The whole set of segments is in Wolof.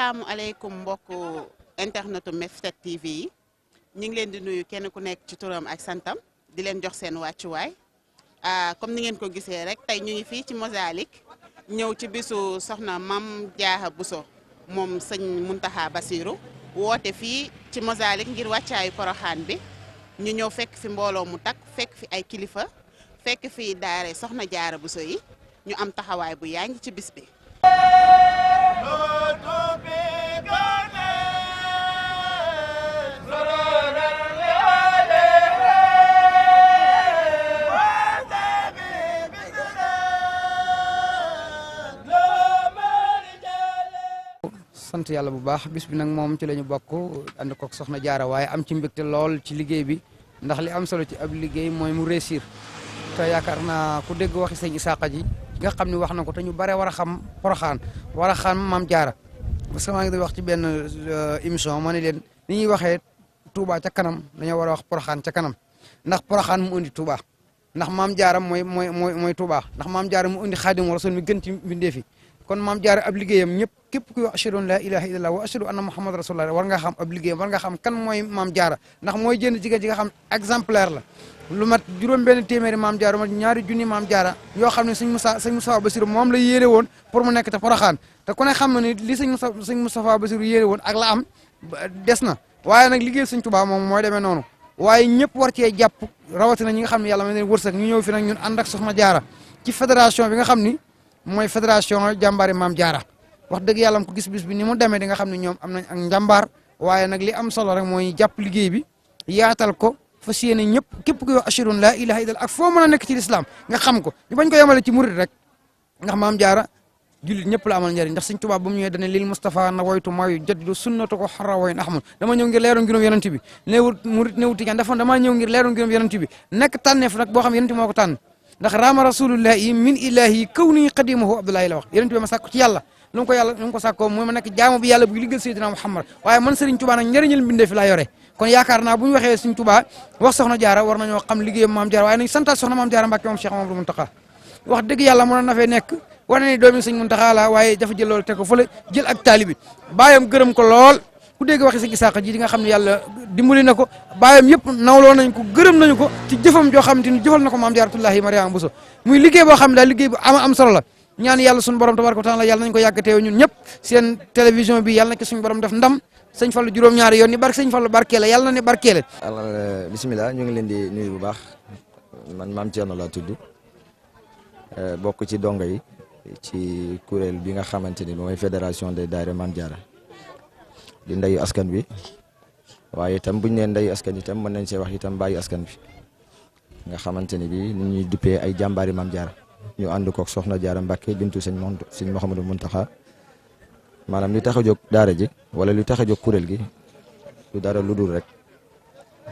asalaamualeykum mbokku internetu Mef7 TV yi ñu ngi leen di nuyu kenn ku nekk ci turam ak santam di leen jox seen wàccuwaay comme ni ngeen ko gisee rek tey ñu ngi fii ci Mozalique ñëw ci bisu soxna Mame Diarra Bousso moom sëñ Mountakha Bassirou woote fii ci Mozalique ngir wàccaayu poroxaan bi ñu ñëw fekk fi mbooloo mu takk fekk fi ay kilifa fekk fi daare soxna Diarra Bousso yi ñu am taxawaay bu yaa ngi ci bis bi. sant yàlla bu baax bis bi nag moom ci la ñu bokk ànd kook soxna Diarra waaye am ci mbégte lool ci liggéey bi ndax li am solo ci ab liggéey mooy mu réussir te yaakaar naa ku dégg waxi sëñ Isaaqa ji nga xam ne wax na ko te ñu bare war a xam poroxaan war a xam Mame Diarra parce que maa ngi doon wax ci benn émission ma ne leen ni ñuy waxee Touba ca kanam dañoo war a wax poroxaan ca kanam ndax poroxaan mu indi Touba ndax Mame Diarra mooy Touba ndax Mame Diarra mu indi Xaadimu Rasuul mi gën ci mbindee fi kon Mame Diarra ab liggéeyam ñëpp képp kuy wax ashhadu an la ilaha illallah wa ashhadu anna muhammad rasulullah war nga xam ab liggéeyam war nga xam kan mooy Mame Diarra ndax mooy jënd jigéen ji nga xam exemplaire la lu mat juróom benn téeméeri Mame Diarra mat ñaari junni Mame Diarra yoo xam ne sëñ Moustapha Bassirou moom la yéene woon pour mu nekk te poroxaan te ku ne xam na ni li sëñ Moustapha Bassirou yéene woon ak la am des na waaye nag liggéey sëñ Tuubaa moom mooy demee noonu waaye ñëpp war cee jàpp rawatina ñi nga xam ne yàlla ma leen wërsëg ñu ñëw fi nag ñun ànd ak soxna Diarra ci fédération bi nga xam ni mooy fédération jàmbaari Mame Diarra wax dëgg yàlla ko gis bis bi ni mu demee di nga xam ne ñoom am nañ ak njàmbaar waaye nag li am solo rek mooy jàpp liggéey bi yaatal ko fas yéene ñëpp képp kuy wax ashhadu an laa ilaaha illallah ak foo mën a nekk ci lislaam nga xam ko ñu bañ ko yemale ci murid rek ndax Mame Diarra jullit ñëpp la amal njëriñ ndax Sëñ Tuubaa ba mu ñëwee dane lil Mustafa na woytu mayu jaddidu sunnatu ko xarra woyn ahmad dama ñëw ngir leeru ngirum yonent bi néewut murid néewut tijaan dafa dama ñëw ngir leeru ngirum yonent bi nekk tànneef nag boo xam yonent moo ko tànn ndax raama rasulullahi min ilahi kaw nii qadimahu abdullahi la wax yonent bi ma sàkku ci yàlla lu mu ko sàkkoo mooy ma nekk jaamu bi yàlla bu liggéey Seydina Muhammad waaye man Serigne Touba nag njëriñal mbindee fi laa yore kon yaakaar naa bu ñu waxee Serigne Touba wax soxna Diarra war nañoo xam liggéeyam Mame Diarra waaye nañ santaat soxna Mame Diarra Mbacke moom Cheikh Mamadou Mountakha wax dëgg yàlla mënoon na fee nekk wane ni doomi Serigne Mountakha la waaye dafa jël loolu teg ko fële jël ak taalibi baayam gërëm ko lool ku dégg waxi Serigne Isaaqa ji di nga xam ne yàlla dimbali na ko baayam yëpp nawloo nañ ko gërëm nañu ko ci jëfam joo xam te ni jëfal na ko Mame Diarratullahi Mariama Bousso muy liggéey boo xam ne daal liggéey bu am solo la ñaan yàlla suñu borom tabaraka wa taala yàlla nañ ko yàgg teew ñun ñëpp seen télévision bi yàlla na ko suñu borom def ndam sëñ Fallu juróom-ñaari yoon ni barke sëñ Fallu barkeele yàlla na ne barkeele. bisimilah ñu ngi leen di nuyu bu baax man Mame Thierno laa tudd bokk ci donga yi ci kuréel bi nga xamante ni mooy fédération des daayira Mame Diarra di ndeyu askan bi waaye itam buñ nee ndeyu askan itam mën nañ see wax itam bàyyi askan bi nga xamante ni bi ni ñuy duppee ay jàmbaari Mame Diarra ñu ànd kook soxna Diarra Mbacke bintu sëñ Mouhamadou Mountakha maanaam li tax a jóg daara ji wala li tax a jóg kuréel gi du dara lu dul rek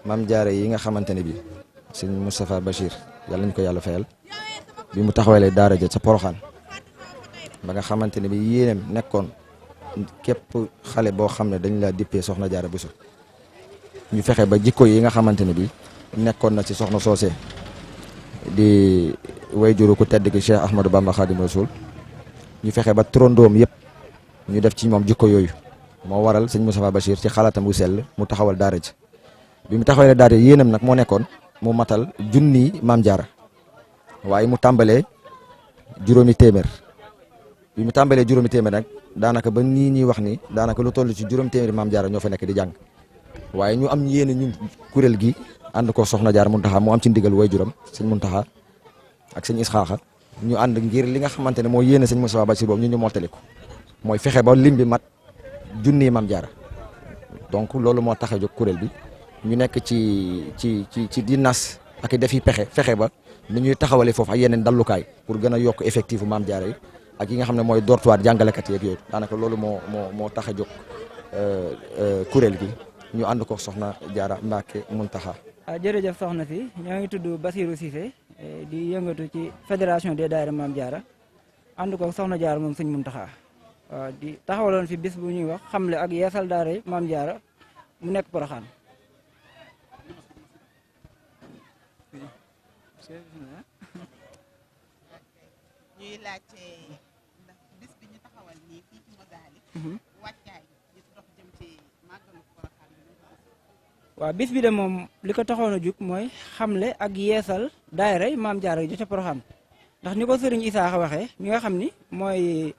Mame Diarra yi nga xamante ne bi sëñ Moustapha Bachir yàlla ñu ko yàlla fayal bi mu taxawalee daara ja ca Poroxaan ba nga xamante ne bi yéeneem nekkoon képp xale boo xam ne dañ la dippee soxna Diarra Bousso ñu fexe ba jikko yi nga xamante ne bi nekkoon na ci soxna soosee di way juru ku tedd ki Cheikh Ahmadou Bamba Khadim Rasoul ñu fexe ba trondoom yëpp ñu def ci moom jikko yooyu moo waral sëñ Moustapha Bachir ci xalaatam bu sell mu taxawal daara ji bi mu taxawalee daara ji yéenam nag moo nekkoon mu matal junni Mame Diarra waaye mu tàmbalee juróomi téeméer bi mu tàmbalee juróomi téeméer nag daanaka ba nii ñuy wax ni daanaka lu toll ci juróomi téeméeri Mame Diarra ñoo fa nekk di jàng waaye ñu am yéene ñu kuréel gi ànd ko soxna Diarra Mountakha mu am ci ndigal way juram sëñ Mountakha ak sëñ Isxaaxa ñu ànd ngir li nga xamante ne moo yéene sëñ Moustapha Bachir boobu ñu mottali ko mooy fexe ba lim bi mat junni Mame Diarra donc loolu moo tax a jóg kuréel bi ñu nekk ci di nas ak defi fexe ba ni ñuy taxawale foofu ak yeneen dallukaay pour gën a yokk effectif u Mame Diarra yi ak yi nga xam ne mooy dortoir jàngalekat yeeg yooyu daanaka loolu moo tax a jóg kuréel gi ñu ànd ko soxna Diarra Mbacke Mountakha. jërëjëf soxna si ñoo ngi tudd Bassirou Cissé di yëngatu ci fédération des daayira Mame Diarra ànd ko soxna Diarra moom sëñ Mountakha waaw di taxawaloon fi bis bu ñuy wax xamle ak yeesal daara Mame Diarra mu nekk Poroxaan. ñuy laajte ndax bis bi ñu taxawal nii fii ci Mozalique wàccaay waaw bis bi de moom li ko taxoon a jug mooy xamle ak yeesal daayira Maam Jaara yi ca Porokhane ndax ni ko sëriñ Isaaxa waxee mi nga xam ni mooy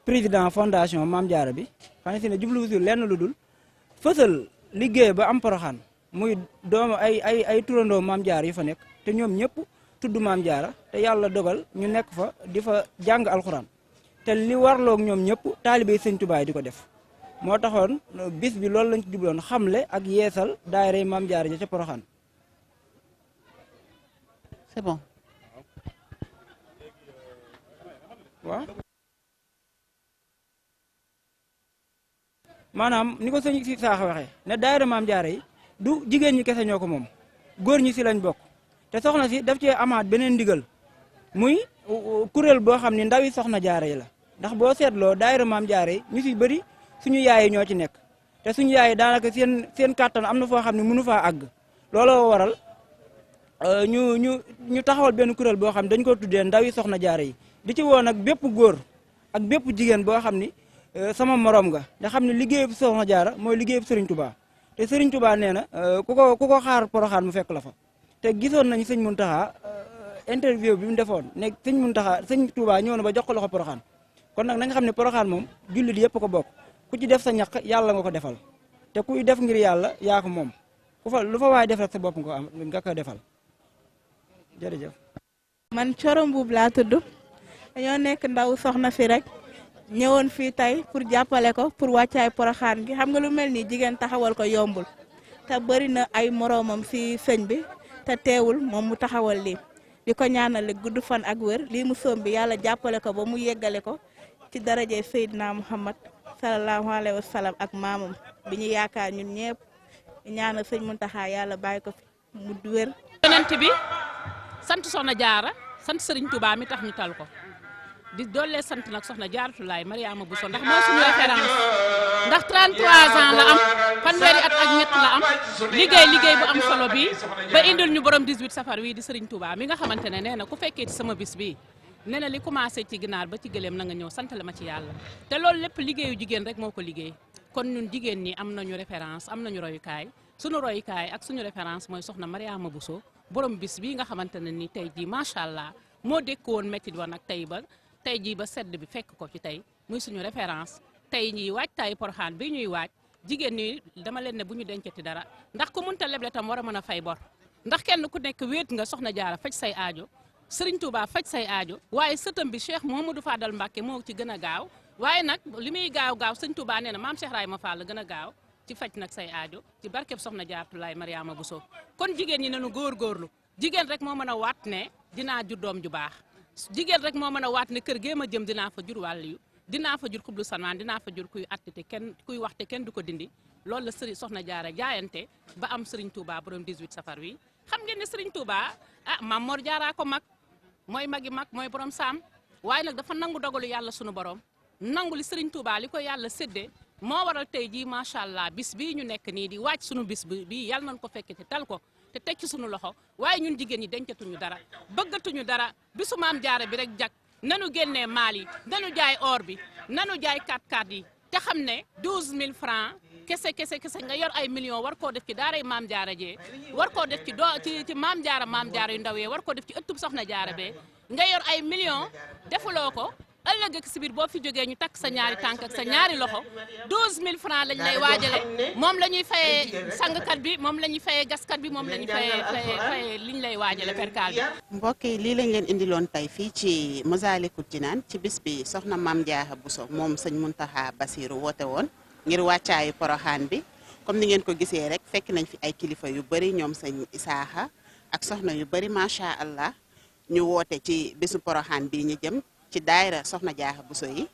président fondation Maam Jaara bi xam si ne jublu si lenn lu dul fësal liggéey ba am Porokhane muy doomu ay turandoo Maam Jaara yu fa nekk te ñoom ñëpp tudd Maam Jaara te yàlla dogal ñu nekk fa di fa jàng alxuraan te li warloog ñoom ñëpp taalibe Sëñ Tuubaa di ko def moo taxoon bis bi loolu lañ ci jubloon xamle ak yeesal daayira Maam Jaara ja ca Porokhane. c'est bon. waaw maanaam ni ko sëñ si saaxa waxee ne daayira Maam Jaara yi du jigéen ñi kese ñoo ko moom góor ñi si lañ bokk te soxna si daf cee amaat beneen ndigal muy kuréel boo xam ne ndawi soxna jaara yi la ndax boo seetloo daayira Maam Jaara yi ñu si bëri suñu yaay ñoo ci nekk te suñu yaay daanaka seen kàttan am na foo xam ne mënu faa àgg looloo waral ñu taxawal benn kuréel boo xam ne dañu ko tuddee ndawi soxna jaara yi di ci woo nag bépp góor ak bépp jigéen boo xam ni sama morom nga nga xam ne liggéeyub soxna jaara mooy liggéeyub Serigne Touba te Serigne Touba nee na ku ko xaar Porokhane mu fekk la fa te gisoon nañu sëñ Muntaxa interview bi mu defoon ne sëñ Touba ñëw na ba jox ko loxo Porokhane kon nag na nga xam ne Porokhane moom jullit yëpp ko bokk ku ci def sa ñaq yàlla nga ko defal te kuy def ngir yàlla yaa ko moom lu fa waay def rek sa bopp nga ko defal jërëjëf. man Coro Mbuub laa tudd dañoo nekk ndaw soxna si rek ñëwoon fii tey pour jàppale ko pour wàccaay Porokhane gi xam nga lu mel nii jigéen taxawal ko yombul te bëri na ay moroomam si sëñ bi te teewul moom mu taxawal lii di ko ñaanal gudd fan ak wér lii mu soom bi yàlla jàppale ko ba mu yeggale ko ci daraje Seydina Muhammad sallallahu alayhi wa sallam ak maamam bi ñu yaakaar ñun ñëpp ñaanal sëñ Muntaxa yàlla bàyyi ko fi mu wér. yonent bi sant soxna jaara sant Serigne Touba mi tax ñu tal ko di doole sant nag soxna Jaaratulaay Mariama Bousso ndax moo suñu référence ndax 33 ans la am fanweeri at ak ñett la am liggéey bu am solo bi ba indil ñu borom 18 safar wi di Serigne Touba mi nga xamante ne nee na ku fekkee ci sama bis bi nee na li commencé ci ginaar ba ci gëléem na nga ñëw sant la ma ci yàlla te loolu lépp liggéeyu jigéen rek moo ko liggéey kon ñun jigéen ñi am nañu référence am nañu royukaay suñu royukaay ak suñu référence mooy soxna Mariama Bousso borom bis bii nga xamante ne ni tey jii macha allah moo dékk woon métti woon ak tey jii ba sedd bi fekk ko ci tey muy suñu référence tey ñuy waaj tay Porokhane bi ñuy waaj jigéen ñi dama leen ne bu ñu dencati dara ndax ku mënta leble tam war a mën a fay bor ndax kenn ku nekk wéet nga soxna jaara faj say aajo Serigne Touba faj say aajo waaye sëtam bi Cheikh Mouhamadou Fadal Mbacké moo ci gën a gaaw waaye nag li muy gaaw Serigne Touba nee na maam Cheikh Rayma Fall la gën a gaaw ci faj nag say aajo ci barkeb soxna Jaaratulaay Mariama Bousso kon jigéen ñi nañu góorgóorlu jigéen rek moo mën a waat ne dinaa jur doom ju baax jigéen rek moo mën a waat ne kër gee ma jëm dinaa fa jur wàllu dinaa fa jur xublu sanwaan dinaa fa jur kuy atte te kenn kuy wax te kenn du ko dindi loolu la Serigne soxna jaara jaayante ba am Serigne Touba borom 18 safar wi xam ngeen ne Serigne Touba Maam Mor Jaara ko mag mooy magi mag mooy borom saam waaye nag dafa nangu dogalu yàlla sunu borom nangu li Serigne Touba li ko yàlla séddee moo waral tey jii macha allah bis bii ñu nekk nii di waaj sunu bis bi yàlla nañ ko fekke te tal ko te teg ci sunu loxo waaye ñun jigéen ñi dencatuñu dara bëggatuñu dara bisu maam jaara bi rek jag nanu génnee maal yi nanu jaay or bi nanu jaay 4x4 yi te xam ne 12000 francs kese nga yor ay millions war koo def ci daaray maam jaara jee war koo def ci maam jaara yu ndaw yee war koo def ci ëttub soxna jaara bee nga yor ay millions defuloo ko ëllëg ak si biir boo fi jógee ñu takk sa ñaari tànk ak sa ñaari loxo 12000 francs lañ lay waajale moom la ñuy fayee sangkat bi moom la ñuy fayee gaskat bi moom la ñuy fayee liñ lay waajale perkaal bi. mbokk yi lii lañ leen indiloon tey fii ci Masaalikul Jinaan ci bis bi soxna Maam Jaara Bousso moom sëñ Muntaxa Basiru woote woon ngir wàccaayu Porokhane bi comme ni ngeen ko gisee rek fekk nañ fi ay kilifa yu bëri ñoom sëñ Isaaxa ak soxna yu bëri macha allah ñu woote ci bisu Porokhane bii ñu jëm. ci daayira soxna Jaara Bousso yi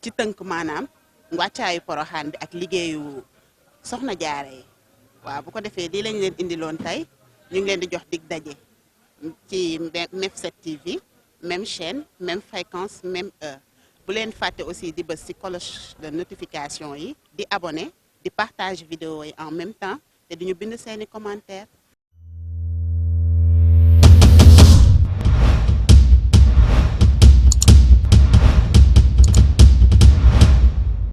ci tënk maanaam wàccaayu Porokhane bi ak liggéeyu soxna jaara yi waaw bu ko defee lii lañ leen indiloon tey ñu ngi leen di jox dig daje ci MEF7 TV même chaîne même fréquence même heure bu leen fàtte aussi di bës ci cloche de notification yi di abonné di partage vidéo yi en même temps te duñu bind seeni commentaire